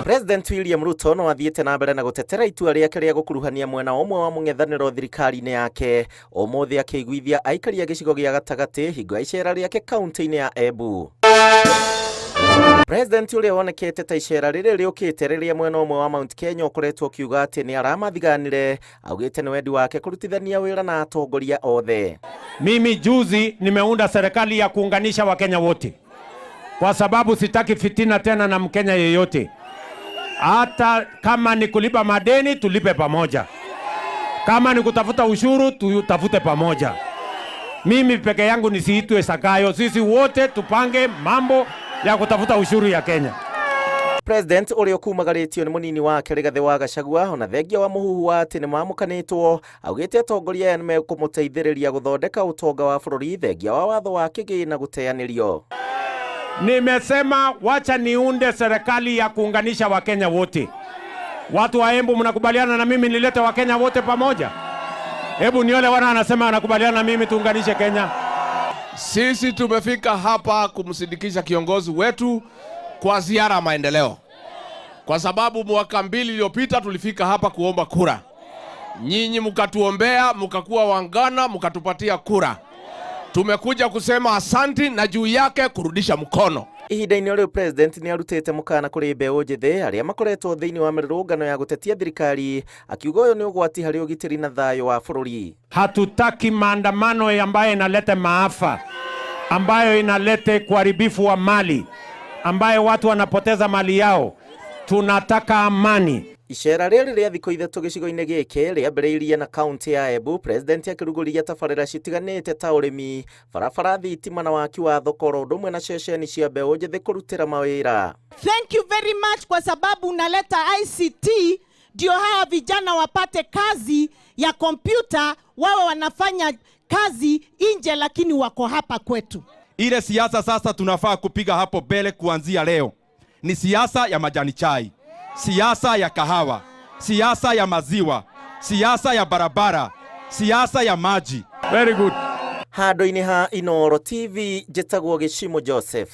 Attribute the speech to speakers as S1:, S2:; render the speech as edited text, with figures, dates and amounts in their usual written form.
S1: President William Ruto no athiĩte na mbere na gũtetera itua rĩake rĩa gũkuruhania mwena ũmwe wa mũng'ethanĩro thirikari-inĩ yake, ũmũthĩ akĩiguithia aikari a gĩcigo gĩa gatagatĩ hingo ya icera rĩake kaunti-inĩ ya Embu. President ũrĩa wonekete ta icera rĩrĩ rĩũkĩte rĩrĩa mwena ũmwe wa Mount Kenya ũkoretwo ũkiuga atĩ nĩ aramathiganire, augĩte nĩ wendi wake kũrutithania wĩra na atongoria othe.
S2: Mimi juzi nimeunda serikali ya kuunganisha Wakenya wote, kwa sababu sitaki fitina tena na Mkenya yeyote. Hata kama ni kulipa madeni tulipe pamoja, kama ni kutafuta ushuru tutafute pamoja. Mimi peke yangu nisiitwe Sakayo, sisi wote tupange mambo ya kutafuta ushuru ya Kenya.
S1: President ũrĩa ũkumagarĩtio nĩ mũnini wake Rigathĩ wa Gachagua, ona thengia wa mũhuhu wa atĩ nĩ mamũkanĩtwo, augĩte atongoria aya nĩmekũmũteithĩrĩria gũthondeka ũtonga wa bũrũri thengia wa watho wa kĩgĩna gũteanĩrio.
S2: Nimesema wacha niunde serikali ya kuunganisha Wakenya wote. Watu wa Embu, mnakubaliana na mimi nilete Wakenya wote pamoja? Hebu nione wana anasema anakubaliana na mimi tuunganishe Kenya.
S3: Sisi tumefika hapa kumsindikisha kiongozi wetu kwa ziara ya maendeleo, kwa sababu mwaka 2 iliyopita tulifika hapa kuomba kura, nyinyi mkatuombea, mkakuwa wangana, mkatupatia kura. Tumekuja kusema asanti na juu yake kurudisha mkono.
S1: Ihinda-inĩ rĩu, President nĩ arutĩte mũkana kũrĩ mbeũ njĩthĩ arĩa makoretwo thĩinĩ wa mĩrũrũngano ya gũtetia thirikari, akiuga ũyũ nĩ ũgwati harĩ ũgitĩri na thayũ wa bũrũri.
S2: Hatutaki maandamano ambayo inaleta maafa, ambayo inaleta kuharibifu wa mali, ambayo watu wanapoteza mali yao. Tunataka amani.
S1: Icera rĩrĩ rĩa thikũ 3 gĩcigo-inĩ gĩkĩ rĩambĩrĩirie na kaunti ya Embu, President akĩrugũria tabarĩra citiganĩte ta ũrĩmi, barabara, thitima na waki wa thoko, oro ũndũ ũmwe na ceceni cia mbeũ njĩthĩ kũrutĩra mawĩra.
S4: Thank you very much kwa sababu unaleta ICT ndio hawa vijana wapate kazi ya kompyuta, wawe wanafanya kazi nje lakini wako hapa kwetu.
S5: Ile siasa sasa tunafaa kupiga hapo mbele kuanzia leo ni siasa ya majani chai, siasa ya kahawa, siasa ya maziwa, siasa ya barabara, siasa ya maji.
S2: Very good.
S1: Handũ-inĩ ha Inooro TV, njĩtagwo Gĩcimo Joseph.